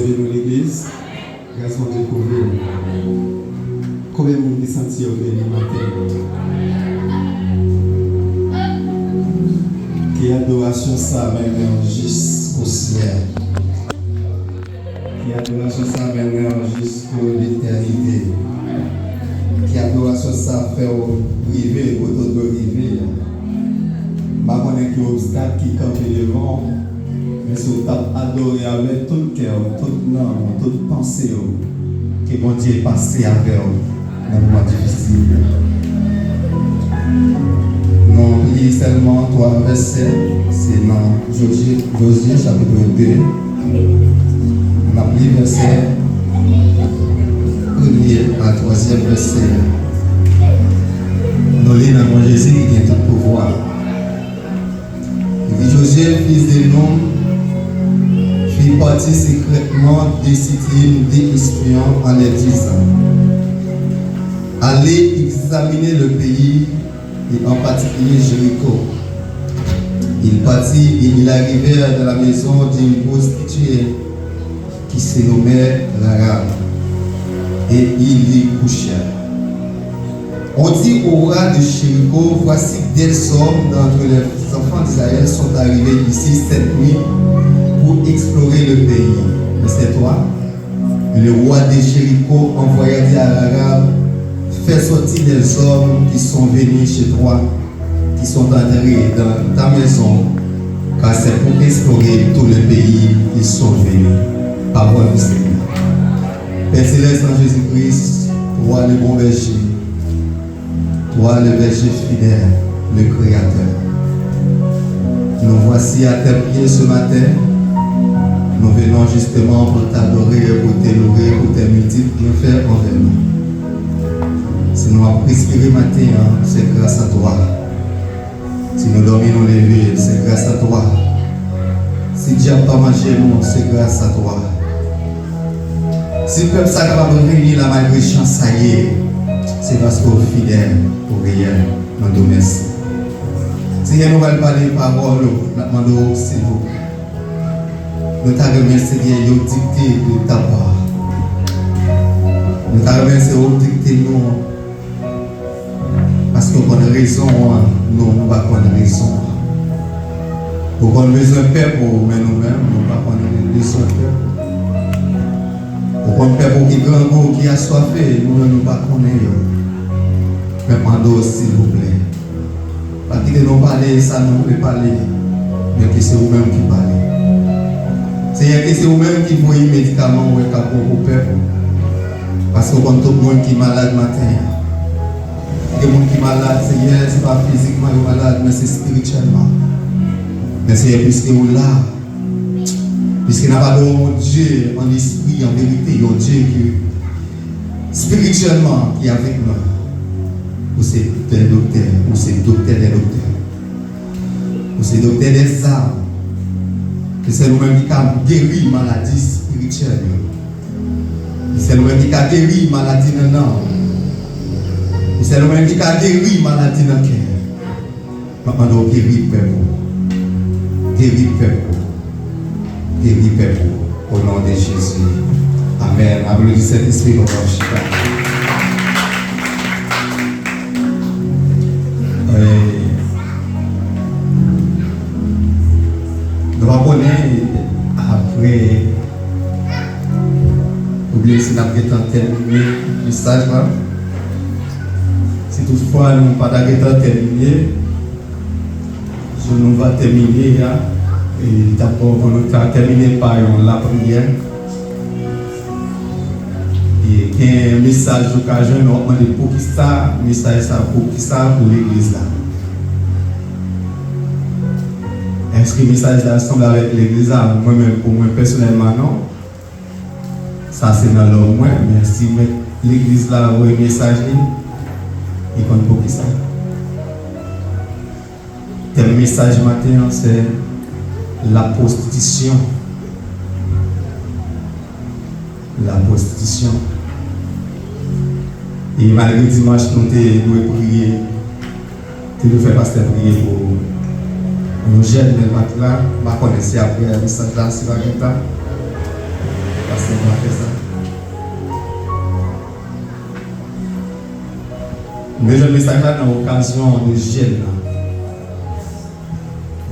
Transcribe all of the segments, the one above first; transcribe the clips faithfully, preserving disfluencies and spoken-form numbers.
Nou legliz, gras Bondye kouvri nou. Konbyen moun ki santi yo beni maten? Ke adorasyon sa mennen w jis o syèl. Ke adorasyon sa mennen w jis pou letènite. Ke adorasyon sa fè w rive kote w dwe rive a. M pa konnen ki obstak ki kanpe devan w, men si w t ap adore avèk tout kè w, tout nanm w, tout panse w, ke Bondye pase avè w nan moman difisil yo. Nou li sèlman twa vèsè, se nan Jozye, Jozye chapit de. N ap li vèsè premye a twazyèm vèsè a. Nou li nan non Jezi ki gen tout pouvwa. Il dit, Joseph, fils de Nun, fit partir secrètement de Sittim deux espions en leur disant, allez examiner le pays et en particulier Jéricho. Ils partirent et ils arrivèrent dans la maison d'une prostituée qui se nommait Rahab, et ils y couchèrent. On dit au roi de Jéricho, voici des hommes d'entre les enfants d'Israël sont arrivés ici cette nuit pour explorer le pays. Verset trois. Le roi de Jéricho envoya dire à Rahab, fais sortir les hommes qui sont venus chez toi, qui sont entrés dans ta maison, car c'est pour explorer tout le pays qu'ils sont venus. Parole du Seigneur. Père céleste, en Jésus-Christ, toi le bon berger, toi le berger fidèle, le Créateur. Nous voici à tes pieds ce matin. Nous venons justement pour t'adorer, pour te louer, pour tes multiples bienfaits envers nous. Si nou ap respire maten an, se gras a twa. Si nou dòmi, nou leve, se gras a twa. Si dyab pa manje nou, se gras a twa. Si pèp sa kapab renye la malgre jan sa ye, se paske w fidèl, w reyèl. Nou di w mèsi. Senyè, nou pral pale pawòl ou, n ap mande w, silvouplè. Nou ta renmen, Senyè, yo dikte de ta part. Nou ta renmen se ou dikte nou, paske w konn rezon an, nou, nou pa konn rezon an. Ou konn bezwen pèp ou, men nou menm, nou pa konn bezwen pèp ou. Ou konn pèp ou ki grangou, ki aswafe, nou menm, nou pa konnen yo. Men mande w, silvouplè, pa kite nou pale sa nou vle pale, men ke se ou menm ki pale. Senyè, ke se ou menm ki voye medikaman ou wè k ap bon pou pèp ou. Paske w konn tout moun ki malad maten an. Gen moun ki malad, Senyè, se pa fizikman yo malad, men se espirityèlman. Men Senyè, piske ou la, piske n ap adore yon Dye an espri, an verite, yon Dye ki espirityèlman ki avèk nou. Ou se doktè, doktè, ou se doktè dè doktè. Ou se doktè dè zam. Se sèl ou menm ki ka geri maladi espirityèl yo. Se sèl ou menm ki ka geri maladi nan nanm. Se sèl ou menm ki ka geri maladi nan kè. M ap mande w geri pèp ou. Geri pèp ou. Geri pèp ou. O non de Jezi. Amèn. Aplodi Sentespri pandan w chita. Eh, nou pa konnen apre, oubyen si n ap gentan tèmine mesaj la. Si toutfwa nou pa ta gentan tèmine, nou va tèmine a, e ta bon pou nou ta tèmine pa yon lapriyè. E gen mesaj ou ka jwenn, w ap mande poukisa mesaj sa, poukisa pou legliz la. Èske mesaj la sanble avèk legliz la? Mwen menm, pou mwen pèsonèlman, non. Sa se nan lòm mwen, men si mwen legliz la voye mesaj li, li konn poukisa. Tèm mesaj maten an se la pwostitisyon. La pwostitisyon. E malgre dimanch nou te dwe priye, te dwe fè pastè priye pou yon jèn, men l pa t la. M pa konnen si apre mesaj la, si pa gen tan. Pas, Mwen fè sa. M te jwenn mesaj la nan okazyon de jèn nan.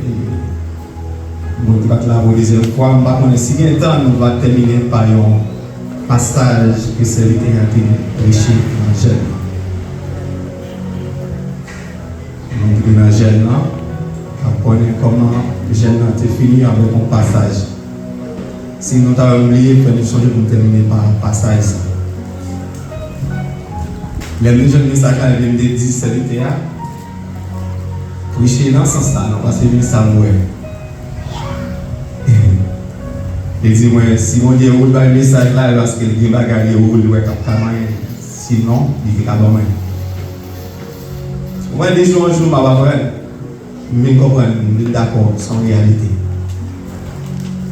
E, moun ki pa t la pou dezyèm fwa, m pa konnen si gen tan, nou va tèmine pa yon pasaj ke sèvitè a te preche nan jèn nan. Moun ki te nan jèn nan ap konnen kòman jèn nan te fini avèk yon pasaj. Si nou ta bliye, fè nou sonje pou n tèmine pa pasaj sa. Lè m te jwenn mesaj la, epi m te di sèvitè a, preche nan sans sa non, paske men sa m wè. Li di mwen, si Bondye ou l bay mesaj la, e paske l gen bagay li ou l wè k ap ka manyen. Sinon, li te ka ban mwen. Mwen, de jou an jou, m ap aprann. M vin konprann, m vin dakò, se yon reyalite.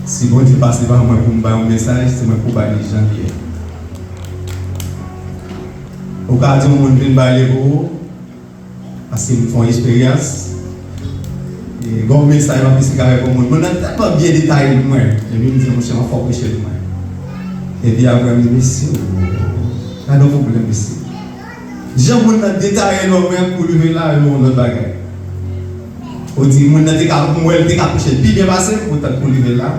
Si Bondye pase pa mwen pou m bay yon mesaj, se mwen pou bay li jan li ye. Ou ka di yon moun vin bay li pou ou, paske m fè yon eksperyans. E gen yon mesaj m ap eksplike avèk yon moun. Moun nan tèlman byen detaye l pou mwen. Epi m di, monchè, mwen fòk preche l pou mwen. Epi apre, m di, mesye, gade yon pwoblèm, mesye. Jan moun nan detaye l ban mwen pou li rive la, e yon lòt bagay. Ou di, moun nan te ka, m wè l te ka preche l pi byen pase m, poutan pou li rive la,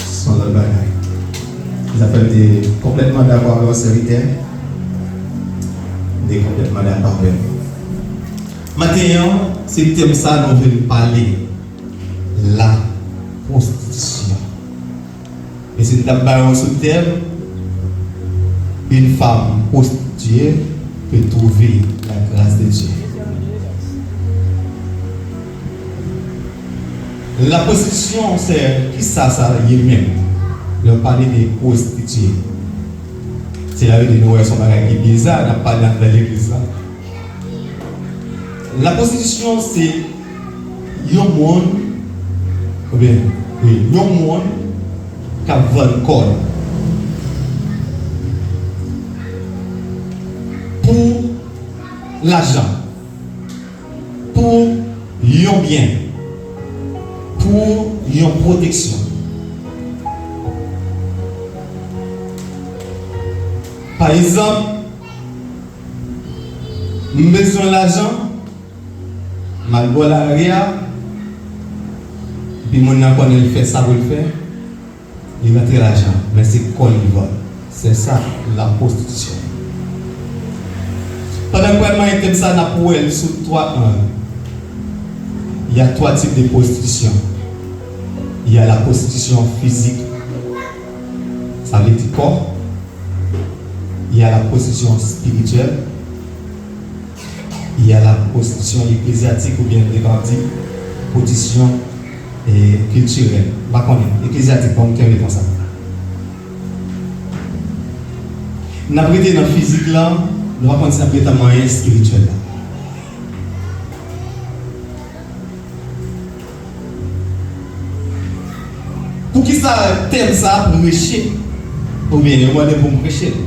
se yon lòt bagay. Sa fè m te konplètman dakò avè w, sèvitè. M te konplètman dakò avè w. Maten an, se tèm sa nou vin pale, la pwostitisyon. E si n t ap bay yon soutèm, une femme prostituée peut trouver la grâce de Dieu. La prostitution, c'est, kisa sa ye menm? Lè w pale de pwostitiye, se la vle di nou wè se yon bagay ki biza, n ap pale anndan legliz la. La pwostitisyon se yon moun, oubyen, wi, yon moun k ap vann kò l pou lajan, pou yon byen, pou yon pwoteksyon. Pa egzanp, m bezwen lajan, m al bò lari a, epi moun nan konnen l fè sa pou l fè, li rantre lajan, men se kò l li vann. Se sa, la pwostitisyon. Pandan n pral manyen tèm sa, n ap wè l sou twa ang. Il y a trois types de prostitution. Il y a la prostitution physique, sa vle di kò. Il y a la prostitution spirituelle. Il y a la prostitution ecclésiastique, oubyen nou kapab di prostitution, eh, kiltirèl. M pa konnen, eklezyatik, bon, m kenbe konsa. N ap rete nan fizik la, nou pa konn si n ap rete nan manyen espirityèl la. Poukisa tèm sa a preche? Oubyen yo mande pou m preche l?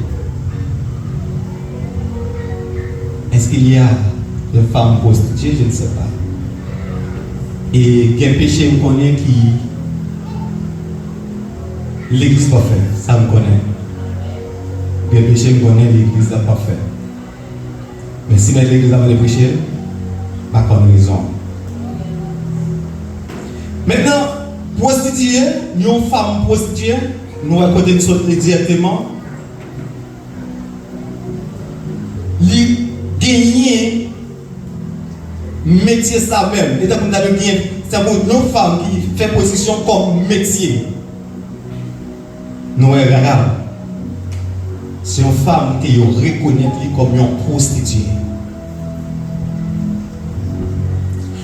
Est-ce qu'il y a des femmes prostituées? Je ne sais pas. E gen peche m konnen ki legliz pa fè, sa m konnen. Gen peche m konnen legliz la pa fè. Men si mèt legliz la pa te preche l, m pa konn rezon. Mentnan, pwostitiye, yon fanm pwostitiye, nou wè kote n sot li dirèkteman, li genyen metye sa menm. E tankou m ta di w genyen, tankou yon fanm ki fè pwostitisyon kòm metye. Nou wè Rahab, se yon fanm ke yo rekonèt li kòm yon pwostitiye.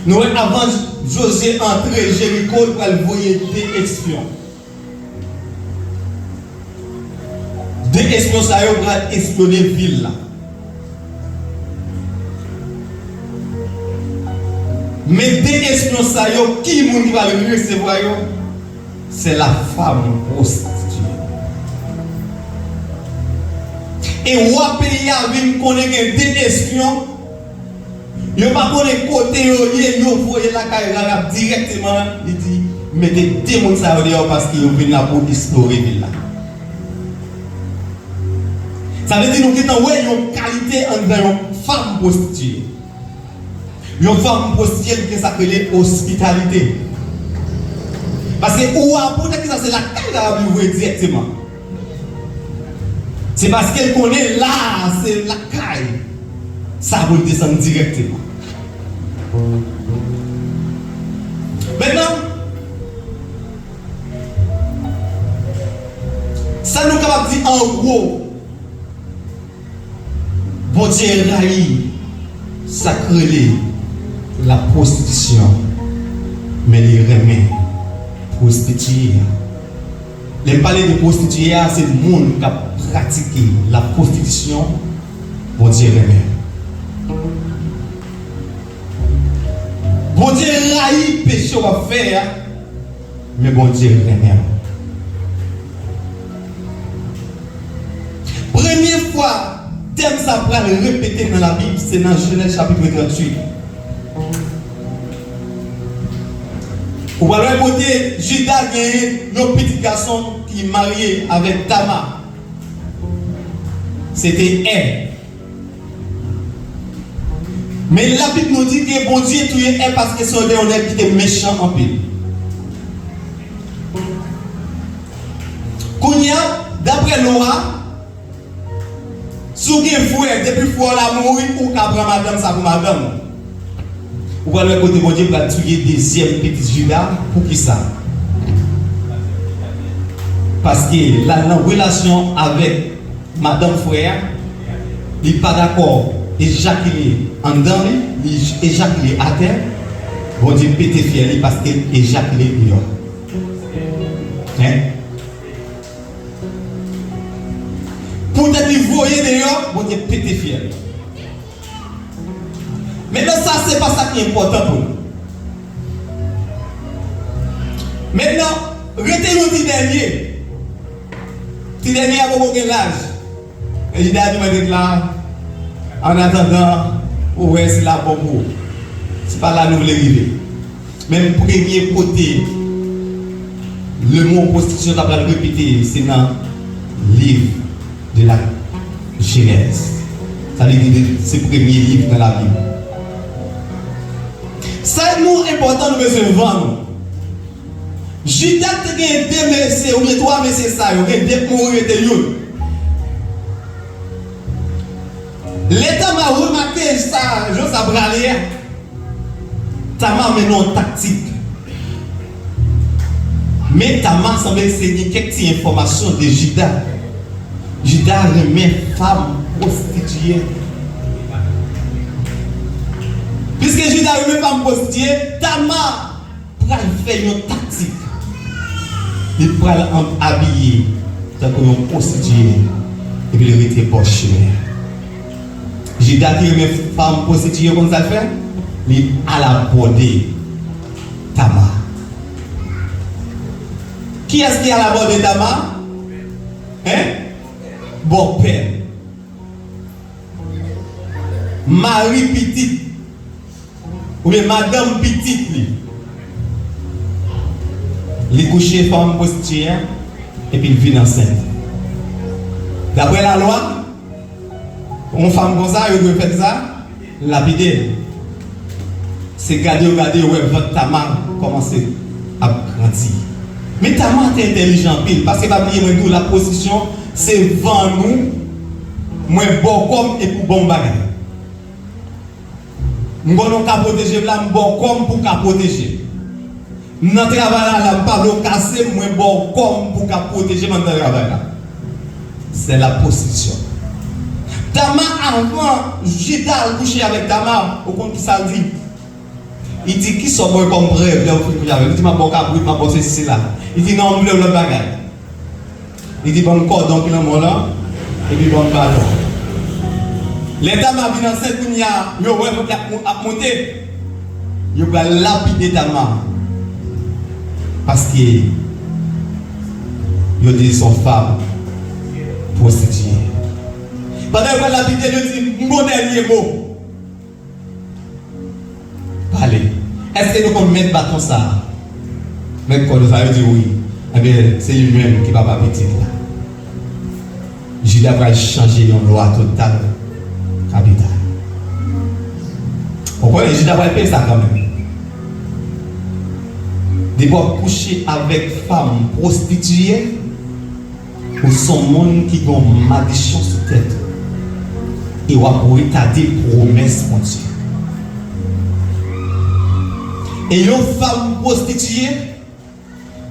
Nou wè avan Jozye antre Jeriko, li pral voye de espyon. De espyon sa yo pral espyone vil la. Men de espyon sa yo, ki moun ki pral resevwa yo? Se la fanm pwostitiye. E wa peyi a vin konnen gen de espyon. Yo pa konnen kote yo ye, yo voye lakay Rahab dirèkteman. Li di, mete de moun sa yo deyò paske yo vin la pou esplore vil la. Sa vle di nou gentan wè yon kalite anndan yon fanm pwostitiye. Yon fanm pwostitiye li gen sa k rele ospitalite. Paske ou a, poutèt ki sa se lakay la l ap voye dirèkteman. Se paske l konnen la a se lakay sa pou l desann dirèkteman. Mentnan, sa nou kapab di an gwo, Bondye rayi sa k rele la pwostitisyon, men li renmen pwostitiye a. Lè m pale de pwostitiye a, se moun k ap pratike la pwostitisyon, Bondye renmen. Bondye rayi peche w ap fè a, men Bondye renmen w. Premye fwa tèm sa pral repete nan Labib, se nan Jenèz chapit tranntuit. Ou pral wè kote Jida genyen yon pitit gason ki marye avèk Tama. Se te È. Men Labib nou di ke Bondye touye È paske se te yon nèg ki te mechan anpil. Kounye a, daprè lwa, si w gen frè, depi frè w la mouri, ou ka pran madanm sa pou madanm ou. Ou pral wè kote Bondye pral touye dezyèm pitit Jida. Poukisa? Paske l al nan relasyon avèk madanm frè a, li pa dakò, ejakile anndan li, li ejakile atè, Bondye pete fyèl li paske l ejakile deyò. Hein? Poutèt li voye deyò, Bondye pete fyèl li. Mentnan, sa se pa sa ki enpòtan pou nou. Mentnan, rete yon ti dènye. Ti dènye a poko gen laj. E Jida di, "Mwen ret la, annatandan, ou wè si l ap bon pou ou." Se pa la nou vle rive. Men premye kote lemo pwostitisyon ta pral repete, se nan liv de la Jenèz. Sa vle di, se premye liv nan Labib. Sa nou enpòtan, nou bezwen vann nou. Jida te gen de mesye, oubyen twa mesye sa yo, gen de k mouri, rete youn. Lè Tama remake sa, jan sa prale a, Tama mennen yon taktik. Men Tama sanble se gen kèk ti enfòmasyon de Jida. Jida renmen fanm pwostitiye. Piske Jida renmen fanm pwostitiye, Tama pral fè yon taktik. Li pral an-, abiye tankou yon pwostitiye, epi li rete bò chimen. Jida ki renmen fanm pwostitiye, konn sa l fè? Li al abòde Tama. Kiyès ki al abòde Tama? Hein? Bòpè l. Mari pitit. Oubyen madanm pitit li. Li kouche fanm pwostitiye a, epi l vin ansent. Daprè lalwa, yon fanm konsa, yo dwe fè l sa, lapide l. Se gade yo gade, yo wè vant Tama kòmanse ap grandi. Men Tama te entèlijan anpil, paske pa bliye mwen di w, la pwostitisyon se vann ou, mwen ba w kòb epi w ban m bagay. M konnen w ka pwoteje m la, m ba w kòb pou w ka pwoteje m. M nan travay la, la, m pa vle w kase m, mwen ba w kòb pou w ka pwoteje m anndan travay la. Se la pwostitisyon. Tama, avan Jida al kouche avèk Tama, ou konn ki sa l di? Li di, "Kisa w ba w kòm prèv lè w fin kouche avè l?" Li di, "M ap ba w kabrit, m ap ba w sesi, sela." Li di, "Non, m vle yon lòt bagay." Li di, "Ban m kòdon ki nan men w lan, epi ban m balon." Lè Tama vin ansent kounye a, yo wè vant la ap mo-, ap monte. Yo pral lapide Tama. Paske yo di l se yon fanm pwostitiye. Pandan yo pral lapide l, yo di, "M gon dènye mo." Pale. Èske nou konn mèt baton sa a? Mèt kòdon sa a, yo di wi. Ebyen, se li menm ki papa pitit la. Jida pral chanje yon lwa total kapital. Ou konnen, Jida pral peye sa kanmenm. Depi w ap kouche avèk fanm pwostitiye, ou se yon moun ki gen yon madichon sou tèt ou. E w ap retade pwomès Bondye. E yon fanm pwostitiye,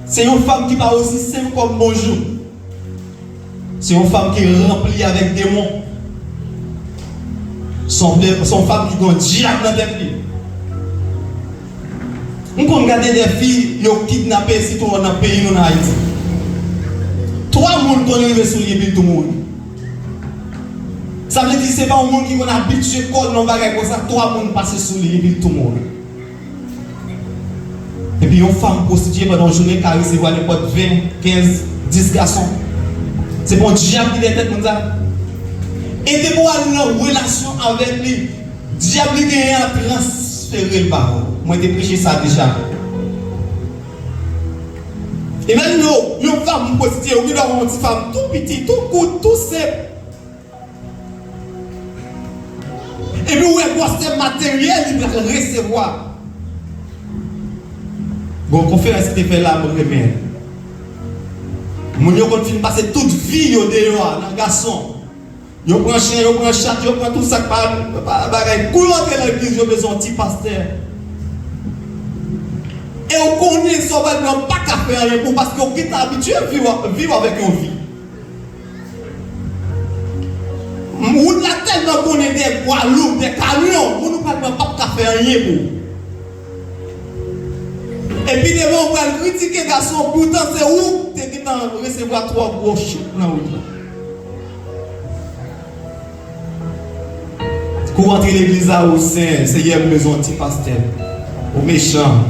se yon fanm ki pa osi senp kòm bonjou. Se yon fanm ki ranpli avèk demon. Se yon, se yon fanm ki gen yon dyab nan tèt li. M konn gade de fi yo kidnape, sitou nan peyi nou, nan Ayiti. Twa moun konn rive sou li epi l tou mouri. Sa vle di se pa yon moun ki konn abitye kò l nan yon bagay konsa, twa moun pase sou li epi l tou mouri. Epi yon fanm pwostitiye pandan yon jounen ka resevwa nenpòt ven, kenz, dis gason. Se pa yon dyab ki dèyè tèt moun sa? E depi w al nan relasyon avèk li, dyab li genyen an transfere l ba ou. Mwen te preche sa deja. Imajine w, yon fanm pwostitiye, ou gen dwa wè yon ti fanm tou piti, tou kout, tou senp. Epi ou wè gwosè materyèl li pral resevwa. Gon konferans ki te fè la, mwen renmen. Moun yo konn fin pase tout vi yo deyò a, nan gason. Yo pran chen, yo pran chat, yo pran tout sa k pa, pa bagay. Kou yo antre nan legliz, yo bezwen yon ti pastè. E ou konnen sa w pral pran pa ka fè anyen pou ou, paske ou gentan abitye viv, viv avèk yon vi. Wout la tèlman konnen de pwa lou, de kamyon, moun ou pral pran p ap ka fè anyen pou ou. Epi demen ou pral kritike gason, poutan se ou ki te gentan resevwa twò gwo chouk nan wout la. Kou w antre legliz la, ou sen, Seyè, m bezwen yon ti pastè. Ou mechan.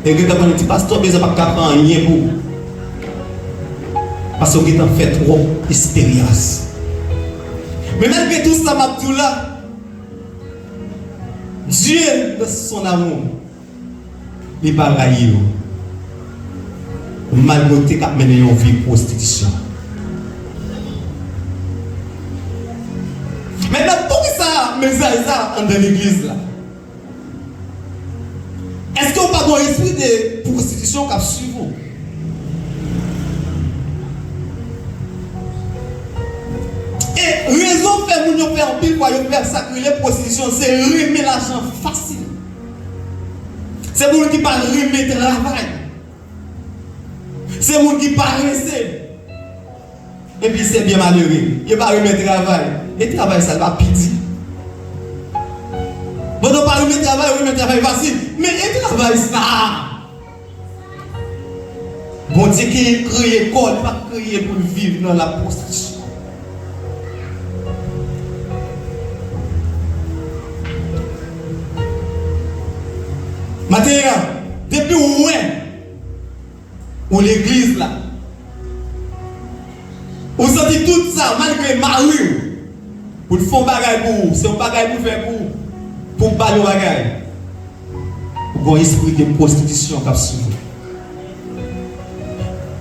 E gentan konnen ti pastè w bezwen p ap ka fè anyen pou ou. Paske w gentan fè twòp esperyans. Men malgre tout sa m ap di w la, Dieu, dans son amour, li pa rayi w, malgre w te k ap mennen yon vi pwostitisyon. Mentnan, poukisa mezay sa anndan legliz la? Èske w pa gen yon espri de pwostitisyon k ap swiv ou? E rezon fè moun yo fè anpil fwa yo fè sa k rele pwostitisyon, se renmen lajan fasil. Se moun ki pa renmen travay. Se moun ki parese. Epi se byen malere. Yo pa renmen travay. E travay sa l pa piti. Pandan w pa renmen travay, ou renmen travay fasil. Men e travay sa a? Bondye ki kreye kò, li pa kreye pou l viv nan lapwostitisyon. Maten an, depi w wè ou legliz la, ou santi tout sa, malgre mari w, pou l fè yon bagay pou ou, se yon bagay pou l fè pou ou, pou w ba l yon bagay. Ou gen yon espri de pwostitisyon k ap swiv ou.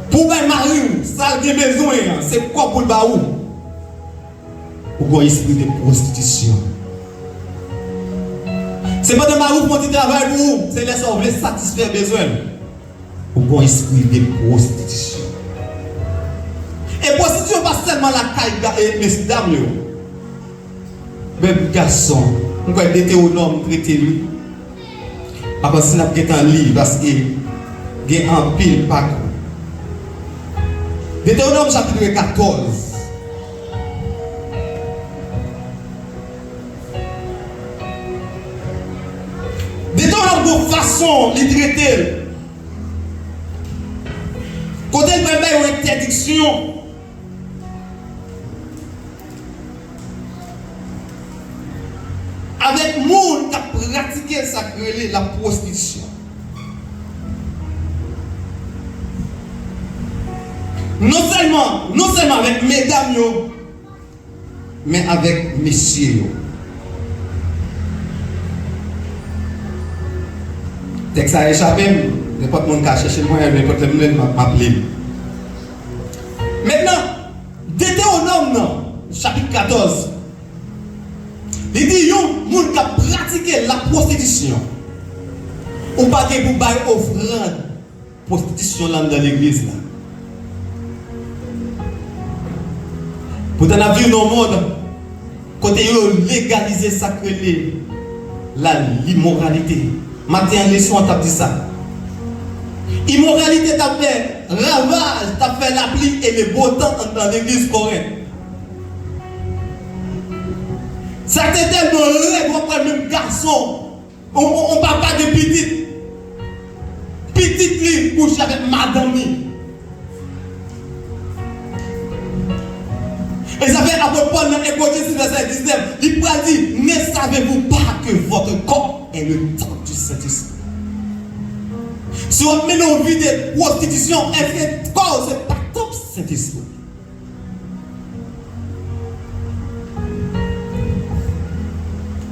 Pou w bay mari w sa l gen bezwen an, se kòb pou l ba ou. Ou gen yon espri de pwostitisyon. Se pandan mari w fè yon ti travay pou ou, se lè sa w vle satisfè bezwen l. Ou gen yon espri de pwostitisyon. E pwostitisyon pa sèlman lakay ga-, e, mesyedam yo. Menm gason, m kwè Detewonòm trete l, wi. Apa si n ap gentan li, paske gen anpil pakou. Detewonòm chapit katòz. Detewonòm gon fason li trete l. Kote l pral bay yon entèdiksyon avèk moun k ap pratike sa k rele lapwostitisyon. Non sèlman, non sèlman avèk medam yo, men avèk mesye yo. Tèks sa a echape m, nenpòt moun ka chèche l mwen, nenpòt lè m jwenn, m ap, m ap li l. Mentnan, Detewonòm nan, chapit katòz. Li di yon moun k ap pratike lapwostitisyon, ou pa gen pou bay ofrann pwostitisyon la anndan legliz la. Poutan n ap viv nan yon mond kote yo legalize sa k rele la limoralite. Maten an, leson an t ap di sa. Imoralite t ap fè ravaj, t ap fè lapli e le bo tan anndan legliz Korent. Sa te tèlman rèd, w ap wè menm gason, on, on, on papa gen pitit, pitit li kouche avèk madanm li. E sa fè apot Pòl nan Ebre diznèf vèsè diznèf, li pral di, ne savez-vous pas que votre corps est le temple du Saint-Esprit? Si w ap mennen yon vi de pwostitisyon, èske kò w se pa tanp Sentespri?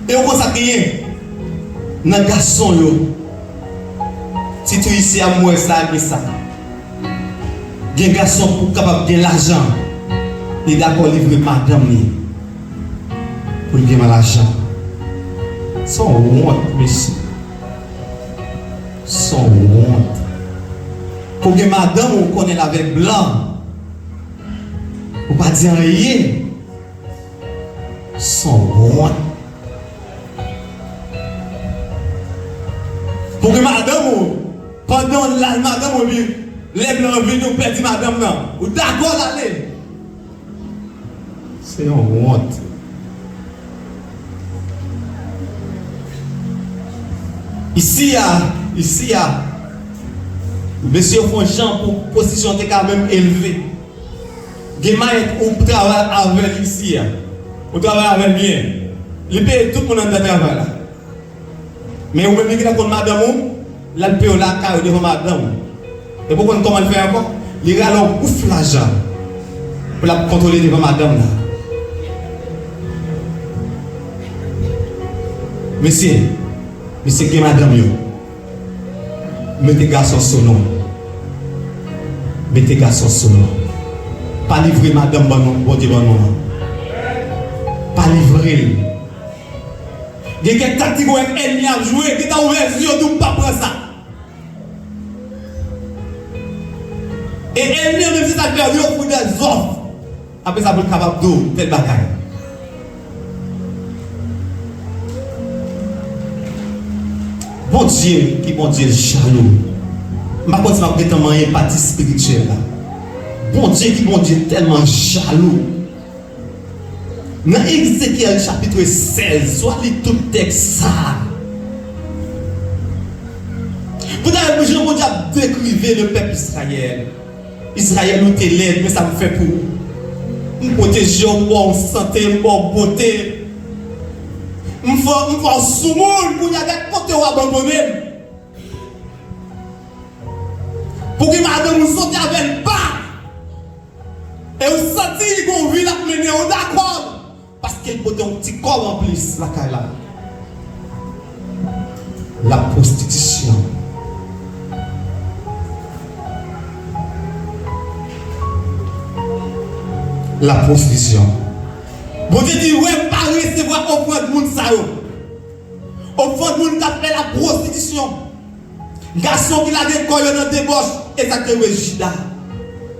E w konn sa k genyen nan gason yo. Sitou isi a, m wè sa, gen sa. Gen gason pou kapab gen lajan, li dakò livre madanm li pou l gen lajan. Se yon wont, mesye. Se yon wont. Pou gen madanm ou konnen l avèk blan, ou pa di anyen. Se yon wont. Pou gen madanm ou, pandan w al madanm ou, epi lè blan an vini, ou pèdi madanm nan, ou dakò l ale. Se yon wont. Isi a, isi a, mesye yo fè yon jan pou pozisyon te ka menm elve. Gen mayèt ou travay avè l isi a. Ou travay avè l byen. Li peye tout moun anndan travay la. Men ou menm li gentan konn madanm ou, l al peye w lakay ou devan madanm ou. Epi ou konn kòman l fè ankò? Li rale yon gwouf lajan pou l ap kontwole devan madanm nan. Mesye, mesye k gen madanm yo, mete gason sou nou. Mete gason sou nou. Pa livre madanm ban nou, Bondye ban nou an. Pa livre l. Gen kèk taktik ou wè ènmi ap jwe, gentan ouvè zye w, di w p ap pran sa. E ènmi an menm se sa k fè li ofri dèzòf. Apre sa, pou l kapab di w tèl bagay. Bondye ki Bondye jalou. M pa konn si m ap gentan manyen pati espirityèl la. Bondye ki Bondye tèlman jalou. Nan Ezekyèl chapit sèz, si w al li tout tèks sa a, pou w ta wè jan Bondye ap dekrive le pèp Izrayèl. Izrayèl, ou te lèd, men sa m fè pou ou. M pwoteje w, m ba w sante, m ba w bote. M fè, m fè w soumoun, kounye a gad kote w abandone m. Pou ki madanm ou soti avè l pa. E ou santi li gon vi l ap mennen, ou dakò. Paske l pote yon ti kòb anplis lakay la. La pwostitisyon. La pwostitisyon. Bondye di, wè, m pa resevwa ofrann moun sa yo. Ofrann moun k ap fè la pwostitisyon. Gason ki lage kò yo nan debòch, e sa k te rive Jida.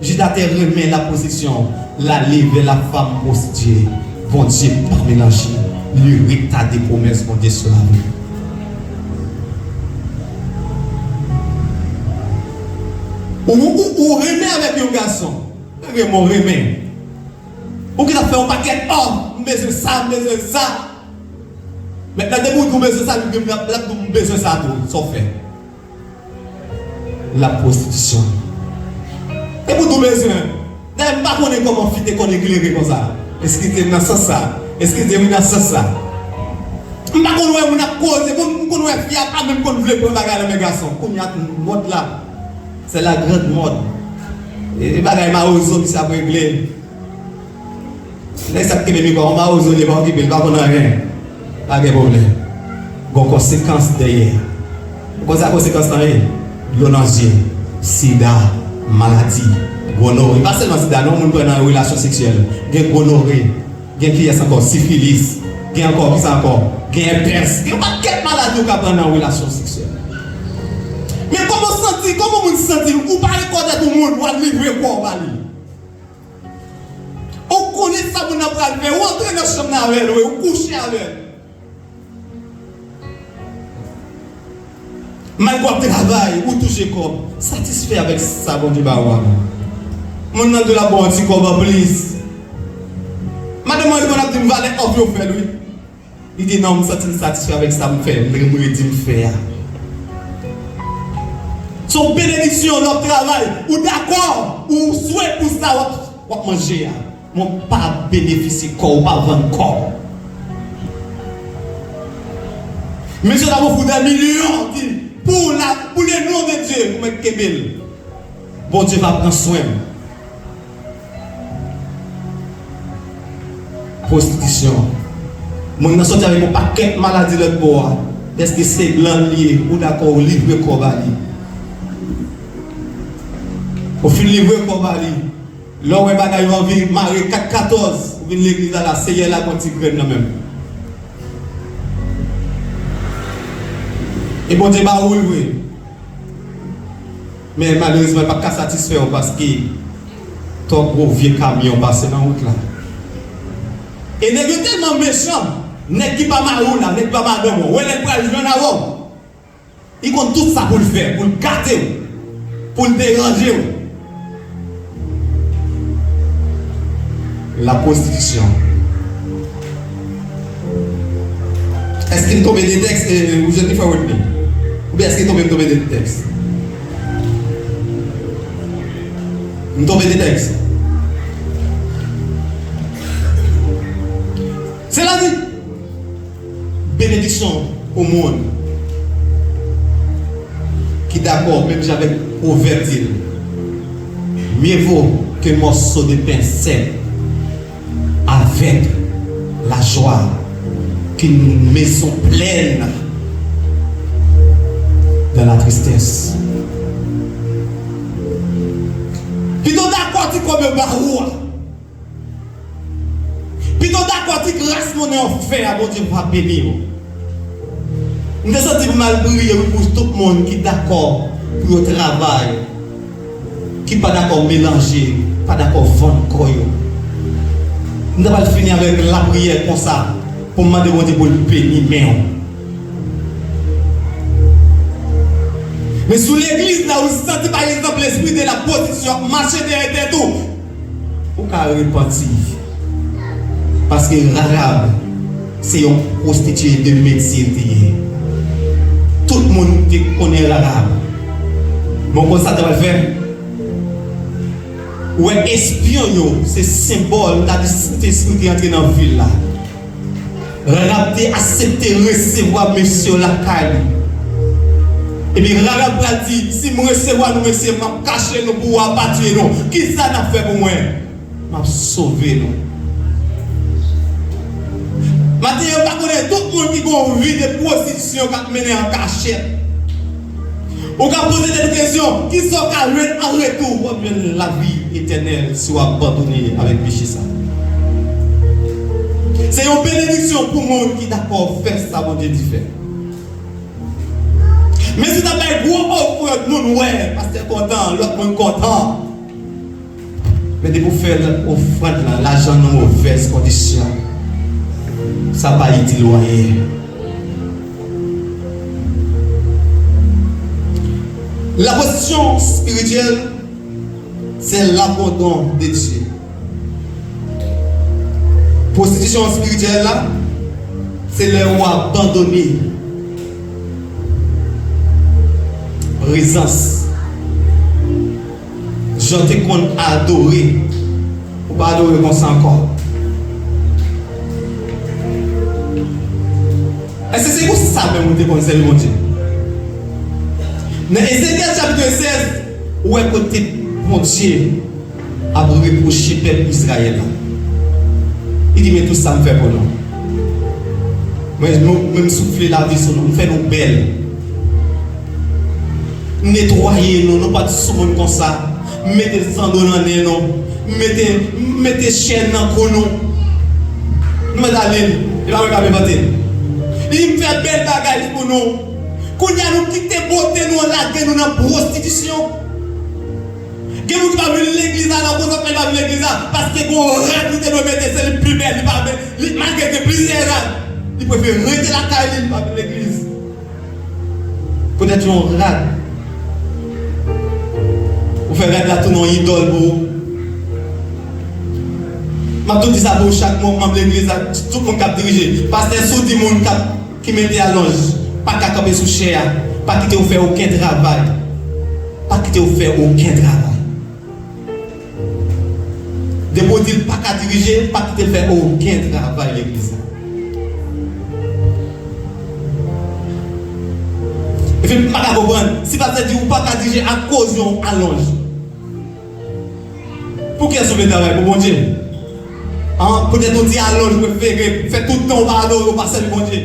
Jida te renmen la pwostitisyon, l ale vè la femme prostituée. Bondye pa melanje, li retade pwomès Bondye sou lavi. Ou, ou, ou renmen avèk yon gason, renmen w renmen. Ou gentan fè yon pakèt òf, m bezwen sa, m bezwen sa. Mentnan depi w di w bezwen sa, li menm l ap, l ap di w m bezwen sa tou, sa w fè? La pwostitisyon. Depi w di w bezwen. Dayè m pa konnen kòman fi te konn eklere konsa. Eskize m nan sans sa. Eskize m nan sans sa. M pa konn wè moun ap koze, m konn wè fi a pa menm konn vle pran bagay nan men gason. Kounye a mòd la, c'est la grande mode. E bagay mawozo misye ap regle. Nèg sa k kenbe mikwo a, yon mawozo li ye, pa okipe l, li pa konn anyen. Pa gen pwoblèm. Gon konsekans dèyè. Ou konn sa konsekans lan ye? Dlo nan zye, sida, maladi, gonore. Pa sèlman sida non, moun pran nan relasyon seksyèl. Gen gonore. Gen kiyès ankò? Sifilis. Gen ankò, kisa ankò? Gen èpès. Gen yon pakèt maladi ou ka pran nan relasyon seksyèl. Men kòman w santi, kòman moun santi l? Ou pa rekonèt yon moun, w al livre kò w ba li. Ou konnen sa moun nan pral fè, ou antre nan chanm nan avè l, wi, ou kouche avè l. Malgre w ap travay, ou touche kòb, satisfè avèk sa Bondye ba ou a. Moun nan di w l ap ba w yon ti kòb anplis. Madanm mwen li konn ap di m valè òf yo fè l, wi. Li di, "Non, m santi m satisfè avèk sa m fè, m redi m fè a." Se yon benediksyon lè w ap travay, ou dakò, ou swe pou sa w ap, w ap manje a. Men w pa benefisye kò w, ou pa vann kò w. Mesye ta ofri dè milyon, di, "Pou la, pou le non de Dye, pou mwen kenbe l. Bondye va pran swen m." Pwostitisyon. Moun nan soti avèk yon pakèt maladi lòt bò a. Dèske se glann li ye, ou dakò, ou livre kò ba li. Ou fin livre kò ba li. Lè w wè bagay yo anvi mare kat katòz, ou vin legliz la, la, Seyè la gon ti grenn nan men m. E Bondye ba ou l vre. Men malerezman, l pa t ka satisfè w paske twòp gwo vye kamyon pase nan wout la. E nèg yo tèlman mechan, nèg ki pa mari w la, nèg ki pa madanm ou, wè lè l pral jwenn avè w. Li konn tout sa pou l fè, pou l gate w, pou l deranje w. La pwostitisyon. Èske m tonbe de tèks, eh, ou Jennifer Whitney? Oubyen èske m tonbe, m tonbe de tèks? M tonbe de tèks. Sètadi, benediksyon pou moun ki dakò, menm jan avèk pwovèb di l, mieux vaut qu'un morceau de pain sec avec la joie qu'une maison pleine dans la tristesse. Pito dakò ti kòb yo ba ou a. Pito dakò ti gras monnen w fè a, Bondye va beni w. M te santi pou m al priye wi pou tout moun ki dakò pou yo travay, ki pa dakò melanje, pa dakò vann kò yo. M ta pral fini avèk lapriyè konsa pou m mande Bondye pou l beni men w. Men si w legliz la, ou santi pa egzanp Lespri de la pwostitisyon ap mache dèyè tèt ou, ou ka repanti. Paske Rahab se yon pwostitiye de metye l te ye. Tout moun te konnen Rahab. Men w konn sa l te pral fè? Ou wè espyon yo, se senbòl, ta di Sentespri te antre nan vil la. Rahab te aksepte resevwa mesye yo lakay li. Epi Rahab pral di, "Si m resevwa nou mesye, m ap kache nou pou w a pa tiye nou. Kisa n ap fè pou mwen? M ap sove nou." Maten yo pa konnen tout moun ki gon vi de pwostitisyon k ap mennen an kachèt. Ou ka poze tèt ou kesyon, kisa w ka jwenn an retou? W ap jwenn lavi etènèl si w abandone avèk peche sa. Se yon benediksyon pou moun ki dakò fè sa Bondye di fè. Men si w ta bay gwo ofrann, moun wè, pastè kontan, lòt moun kontan. Men depi w fè ofrann lan, lajan nan movèz kondisyon, sa pa itil ou anyen. La pwostitisyon espirityèl, se labandon de Dye. Pwostitisyon espirityèl la, se lè ou abandone prezans. Jan w te konn adore, ou pa adore konsa ankò. Èske se konsa menm ou te konn sèvi Bondye? Nan Ezekyèl chapit sèz, ou wè kote Bondye ap repwoche pèp Izrayèl la. Li di, "Men tout sa m fè pou nou. Mwen, nou, mwen m soufle lavi sou nou, m fè nou bèl. M netwaye nou, nou pa t sou moun konsa. M mete zando nan nen nou. M mete, m mete chèn nan kou nou." Mwen ale, li pa mwen k ap envante l. Li fè bèl bagay pou nou. Kounye a nou kite bote nou an lage nou nan pwostitisyon. Gen moun ki pa vin legliz la, nan konsa fè li pa vin legliz la, paske gen yon rad li te dwe mete, se li k pi bèl, li pa vle, li, malgre gen plizyè rad, li prefere rete lakay li, li pa vin legliz. Poutèt yon rad. Ou fè rad la tounen yon idòl pou ou. M ap tou di sa pou chak moun, manm legliz la, tout moun k ap dirije. Pastè, si w di moun k ap, ki mete alonj, pa ka kanpe sou chè a, pa kite w fè okenn travay. Pa kite w fè okenn travay. Depi w di l pa ka dirije, pa kite l fè okenn travay legliz la. Epi m pa ka konprann, si pastè di ou pa ka dirije akoz yon alonj, pou kiyès ou vle travay? Pou Bondye? An, poutèt ou di alonj, ou prefere fè tout tan ou pa adore, ou pa sèvi Bondye.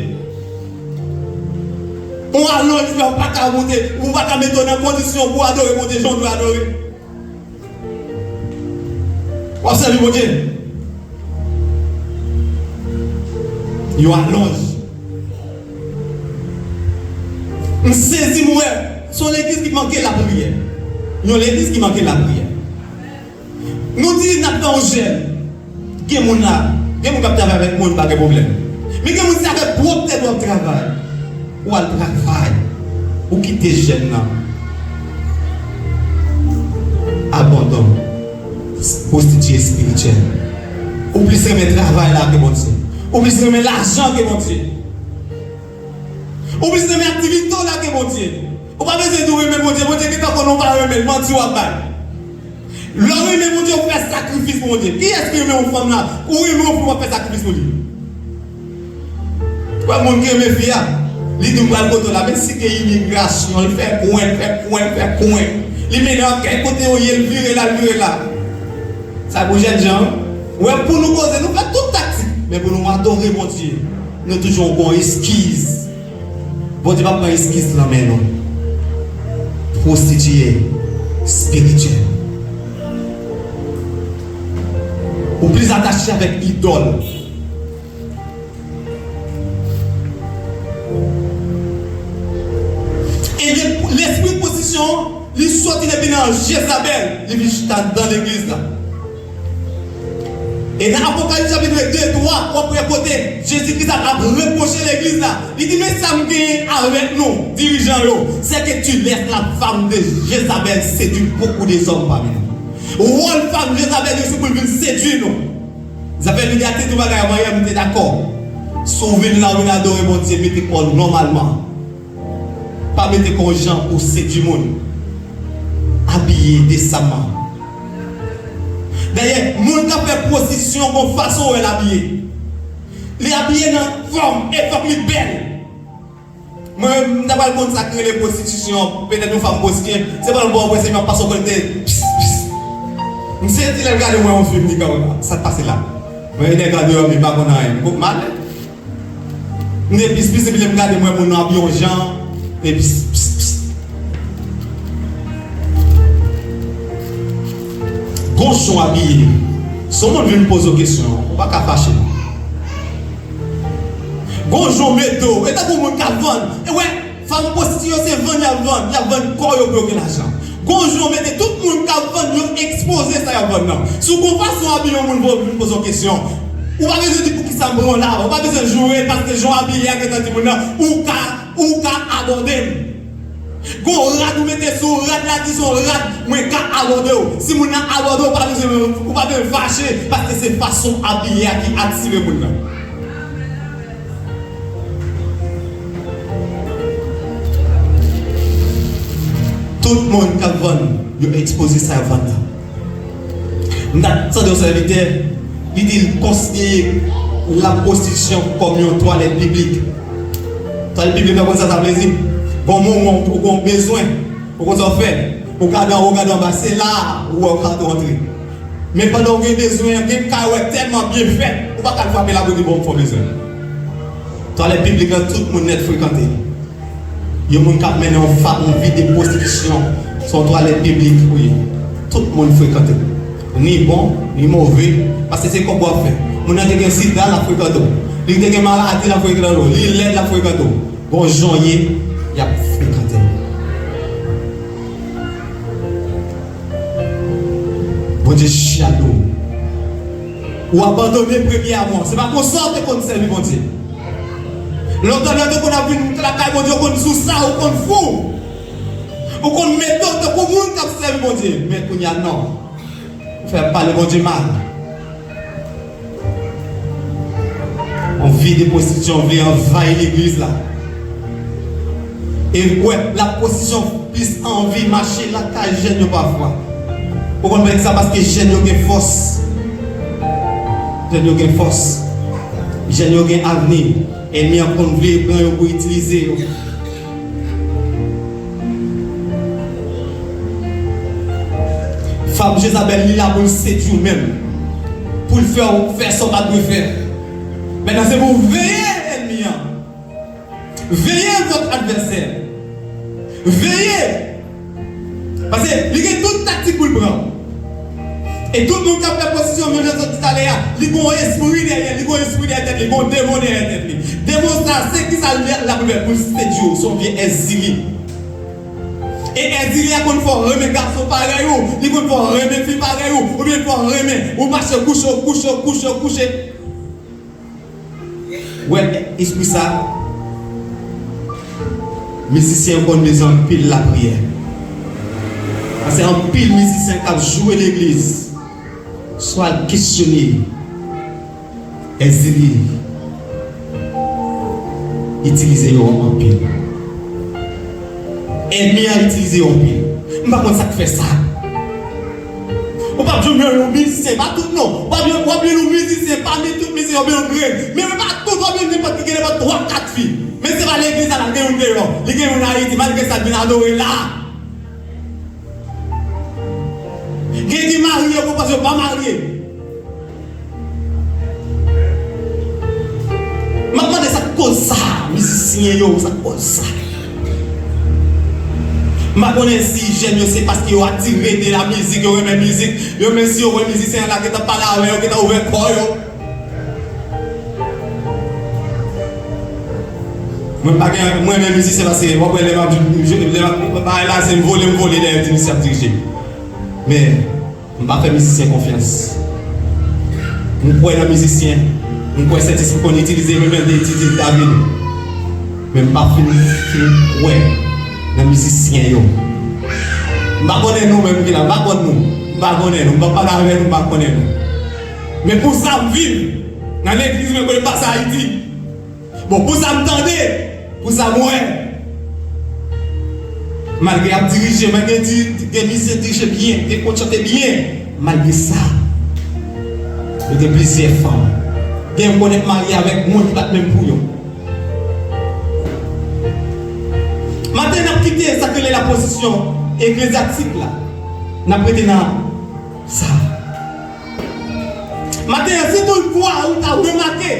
Yon alonj fè ou pa ka monte, ou pa ka mete w nan kondisyon pou w adore Bondye jan w dwe adore. W ap sèvi Bondye. Yon alonj. M sezi, m wè se yon legliz ki manke lapriyè. Yon legliz ki manke lapriyè. Nou di n ap fè yon jèn. Gen moun la, gen moun k ap travay avèk moun, pa gen pwoblèm. Men gen moun se avèk pwòp tèt w ap travay. Ou al travay, ou kite jèn nan. Abandon, pwostitiye espirityèl. Ou plis renmen travay la ke Bondye. Ou plis renmen lajan ke Bondye. Ou plis renmen aktivite w la ke Bondye. Ou pa bezwen di w renmen Bondye. Bondye gentan konnen w pa renmen l. Manti w ap bay. Lè w renmen Bondye, w fè sakrifis pou Bondye. Kiyès ki renmen yon fanm la? Ou renmen yon fanm, w ap fè sakrifis pou li. Wè moun ki renmen fi a, li di m pral kote w la, men si gen imigrasyon, l fè kwen, l fè kwen, l fè kwen. Li mennen w kèk kote w ye, l vire la, l vire la. Sa pou jèn jan, wi. Wè pou nou koze, nou fè tout taktik, men pou nou adore Bondye, nou toujou gon eskiz. Bondye p ap pran eskiz nan men nou. Pwostitiye espirityèl. Ou plis atache avèk idòl. E le-, lespri pwostitiyon, li soti depi nan Jezabèl, li vin chita anndan legliz la. E nan Apokalips chapit de, twa, w ap wè kote Jezi Kris ap repwoche legliz la. Li di, men sa m genyen avèk nou, dirijan yo, c'est que tu laisses la femme de Jézabel séduire beaucoup des hommes parmi nous. Wòl fanm Jezabèl yo se pou l vin sedui nou. Zafè lide a te tou bagay avan yè, m te dakò. Si w vin la, w vin adore Bondye, mete kò w nòmalman. Pa mete kò w jan pou sedui moun. Abiye desanman. Dayè, moun k ap fè pwostitisyon gon fason w wè l abiye. Li abiye nan fòm, e fòk li bèl. Mwen menm, m ta pral konn sa k rele pwostitisyon, petèt yon fanm pwostiye, se pandan m ba w prensip, m ap pase w kote, pis, pis. M sezi lè m gade mwen yon fim, m di, "Gade sa k pase la." Mwen, nèg la deyò, men m pa konn anyen. M kòk malè. M te pis, pis, epi lè m gade mwen moun nan ap yon jan, e pis, pis, pis. Gon jan w abiye. Si yon moun vin poze w kesyon, ou pa ka fache. Gon jan w mete w. E tankou moun k ap vann. E wè, fanm pwostitiye yo se vann y ap vann. Y ap vann kò yo pou yo gen lajan. Gon jan w mete tout moun k ap vann, yo ekspoze sa y ap vann nan. Si w gon fason w abiye yon moun pou yo vin poze w kesyon, ou pa bezwen di poukisa m pran w la. Ou pa bezwen joure l paske jan w abiye a gentan di moun nan, ou ka, ou ka abòde m. Gon rad ou mete sou ou, rad la di se yon rad, mwen ka abòde w. Si moun nan abòde w, ou pa bezwen, ou pa bezwen fache, paske se fason abiye a ki atire moun nan. Tout moun k ap vann, yo ekspoze sa y ap vann nan. M ta tande yon sèvitè, li di l konsidere lapwostitisyon kòm yon twalèt piblik. Twalèt piblik la, konn sa sa vle di? Gon moman ou gon bezwen, ou konn sa w fè? Ou gade anwo, ou gade anba, se la ou wè ou ka tou antre. Men pandan ou gen bezwen an, gen kay ou wè tèlman byen fèt, ou pa ka al frape la pou di, "Bon, m fè w bezwen." Twalèt piblik la, tout moun nèt frekante. Yon moun k ap mennen yon fa-, yon vi de pwostitisyon, se yon twalèt piblik ou ye. Tout moun frekante. Ni bon, ni move, paske se kòb w ap fè. Moun nan te gen sida, l ap frekante w. Li te gen maladi, l ap frekante w. Li lèd, l ap frekante w. Gon jan w ye, y ap frekante w. Bondye jalou. Ou abandone premye amou an. Se pa konsa w te konn sèvi Bondye. Lontan, lè w te konn ap vin lakay Bondye, ou konn sou sa, ou konn fou. Ou konn mete w tankou moun k ap sèvi Bondye. Men kounye a, non. Ou fè pale Bondye mal. Yon vi de pwostitisyon vle anvayi legliz la. E w wè, la pwostitisyon plis anvi mache lakay jèn yo pafwa. Ou konn sa? Paske jèn yo gen fòs. Jèn yo gen fòs. Jèn yo gen avni. Ènmi an konn vle pran yo pou itilize yo. Fanm Jezabèl, li la pou l sedui w menm. Pou l fè w fè sa w pa dwe fè. Mentnan, se pou w veye ènmi an. Veye vòt advèsè. Veye. Paske li gen tout taktik pou l pran. E tout moun k ap fè pwostitisyon, menm jan zòt di talè a, li gon espri dèyè, li gon espri dèyè tèt li, gon demon dèyè tèt li. Demon sa, se ki sa l ap fè pou l sedui w, se yon vye èzili. E èzili a konn fè w renmen gason parèy ou, li konn fè w renmen fi parèy ou, oubyen l fè w renmen ou mache kouche, kouche, kouche, kouche. Wè, espri sa, mizisyen yo konn bezwen anpil lapriyè. Paske anpil mizisyen k ap joure legliz, swa l kesyone, èzili itilize yo anpil. Ènmi an itilize yo anpil. M pa konn sa k fè sa. Ou p ap janm jwenn yon mizisyen, pa tout non. W ap jwenn, w ap jwenn yon mizisyen pami tout mizisyen yo, byen yon grenn. Men pa tout, w ap jwenn nenpòt ki gen nenpòt twa, kat fi. Men se pa legliz la, l ap gen youn deyò. Li gen youn Ayiti, malgre sa, l vin adore la. Gen ki marye, yo konn panse yo pa marye. M ap mande sa k koz sa, mizisyen yo, sa k koz sa. M pa konnen si jèn yo se paske yo atire de la mizik, yo renmen mizik, yo menm si yo wè mizisyen an la gentan pale avè yo, gentan ouvè kò yo. Mwen pa gen, mwen renmen mizisyen paske w ap wè lè m ap, lè m ap, bagay la se m vole, m vole dèyè ti misye ap dirije. Men, M pa fè mizisyen konfyans. M kwè nan mizisyen. M kwè Sentespri konn itilize yo menm jan l te itilize David. Men m pa fin fin kwè nan mizisyen yo. M pa konnen nou menm ki la, m pa konn nou. M pa konnen nou. M pa pale avè nou, m pa konnen nou. Men pou sa m viv nan legliz mwen kote m pase Ayiti. Bon, pou sa m tande, pou sa m wè. Malgre y ap dirije, malgre di, gen mizisyen dirije byen, gen konn chante byen, malgre sa, yo gen plizyè fanm. Gen yo konn ap marye avèk moun ki pa t menm pou yo. Maten, n ap kite sa k rele la pozisyon eklezyastik la. N ap rete nan sa. Maten an, si toutfwa ou ta remake,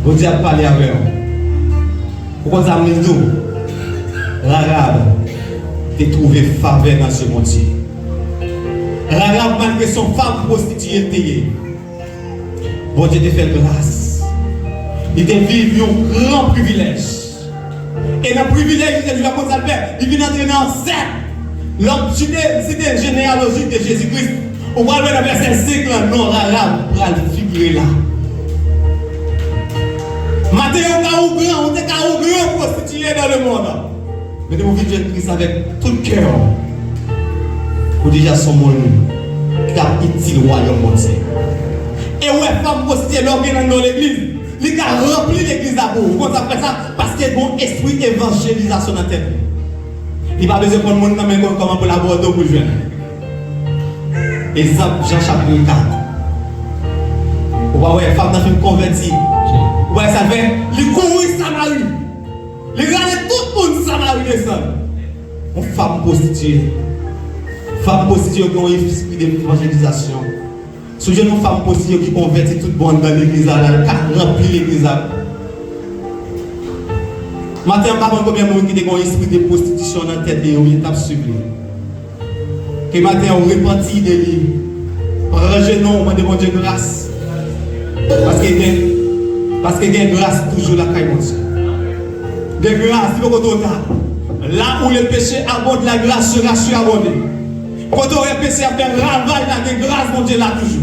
Bondye ap pale avè w. Ou konn sa m vin di w? Rahab te twouve favè nan zye Bondye. Rahab, malgre se yon fanm pwostitiye l te ye, Bondye te fè l gras. Li te viv yon gran privilèj. E nan privilèj li te jwenn, konn sa l fè? Li vin antre nan sèk. Lè w site, site jeneyaloji de Jezi Kris, ou pral wè nan vèsè senk lan, non Rahab pral figire la. Maten, ou ka ou gran, ou te ka ou gran pwostitiye dans le monde. Men depi w vin jwenn Kris avèk tout kè w, ou deja se yon moun ki ap itil wayòm Bondye. E w wè fanm pwostitiye, lè w gen nan legliz, li ka ranpli legliz la pou ou. Ou konn sa k fè sa? Paske gon espri evanjelizasyon nan tèt li. Li pa bezwen konn moun nan, men konn kòman pou l abòde w pou l jwenn. Egzanp, Jan chapit kat. Ou pa wè, fanm nan fin konvèti. Ou pa wè sa l fè? Li kouri Samari. Li rale tout moun Samari desann. Yon fanm pwostitiye. Fanm pwostitiye gen yon espri de evanjelizasyon. Si w jwenn yon fanm pwostitiye ki konvèti, tout bon anndan legliz la, l al ka ranpli legliz la. Maten an, m pa konn konbyen moun ki te gen yon espri de pwostitisyon nan tèt li, oubyen t ap swiv li. Ke maten an, ou repanti de li. Ranje non, mande Bondye gras. Paske gen, paske gen gras toujou lakay Bondye. Gen gras, li poko twò ta. Là où le péché abonde, la grâce sera surabondée. Kote w wè peche ap fè ravaj la, gen gras Bondye la toujou.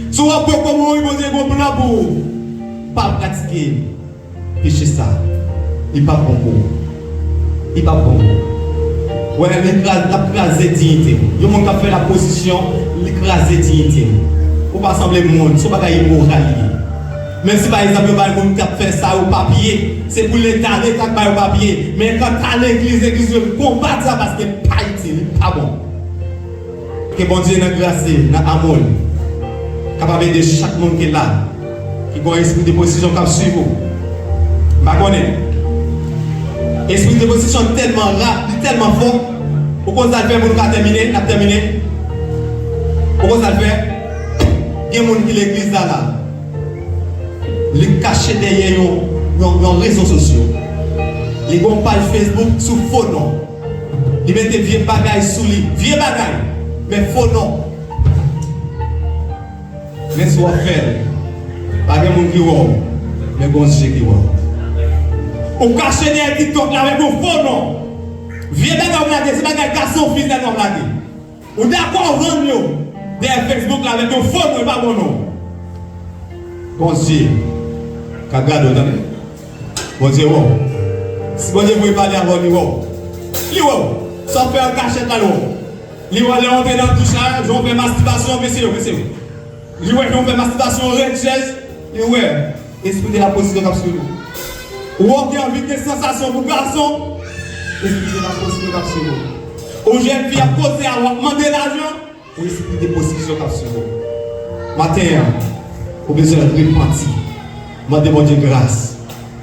Si w ap pran kòb ou, Bondye gen yon plan pou ou. Pa pratike peche sa. Li p ap bon pou ou. Li p ap bon pou ou. Wè, li kraz-, l ap kraze diyite w. Yon moun k ap fè lapozisyon, li kraze diyite w. Ou pa sanble moun, se yon bagay imoral li ye. Menm si, pa egzanp, yo bay moun k ap fè sa yo papye, se pou Leta, Leta k ba yo papye. Men kanta legliz, legliz yo konbat sa paske li pa itil, li pa bon. Ke Bondye nan gras li, nan amou l, kapab ede chak moun ki la, ki gen yon espri de posizyon k ap swiv ou. M pa konnen. Espri de posizyon tèlman rap, li tèlman fò. Ou konn sa l fè pou nou ka tèmine, n ap tèmine. Ou konn sa l fè? Gen moun ki legliz la la. Li kache dèyè yon, yon, yon rezo sosyo. Li gen yon paj Facebook sou fo non. Li mete vye bagay sou li. Vye bagay. Men fo non. Men si w ap fè l, pa gen moun ki wè w. Men gon Dye ki wè w. Ou kache dèyè TikTok la avèk yon fo non. Vye bagay w ap lage, se bagay gason fi sèlman w ap lage. Ou dakò vann yo dèyè Facebook la avèk yon fo non, e pa bon non. Bondye ka gade w, tande. Bondye wè w. Si Bondye voye pale avè w, li wè w. Li wè w. Sa w fè an kachèt la, li wè w. Li wè lè w antre nan douch la, jan w fè mastibasyon, mesye yo, mesye yo. Li wè jan w fè mastibasyon, rèd chèz, li wè. Espri de lapozisyon k ap swiv ou. Ou wè w gen anvi gen sansasyon pou gason. Espri de lapozisyon k ap swiv ou. Ou jèn fi ap koze a, w ap mande lajan. Ou espri de posizyon k ap swiv ou. Maten an, ou bezwen repanti. Mande Bondye gras.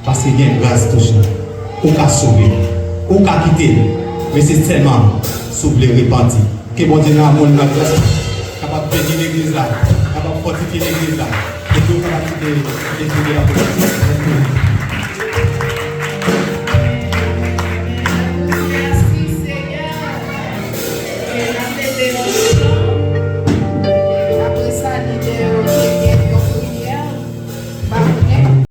Paske gen gras toujou. Ou ka sove. Ou ka kite l. Men se sèlman si w vle repanti. Ke Bondye nan amou l, nan gras li kapab beni legliz la, kapab fòtifye legliz la, e ke w kapab kite legliz la pou Bondye.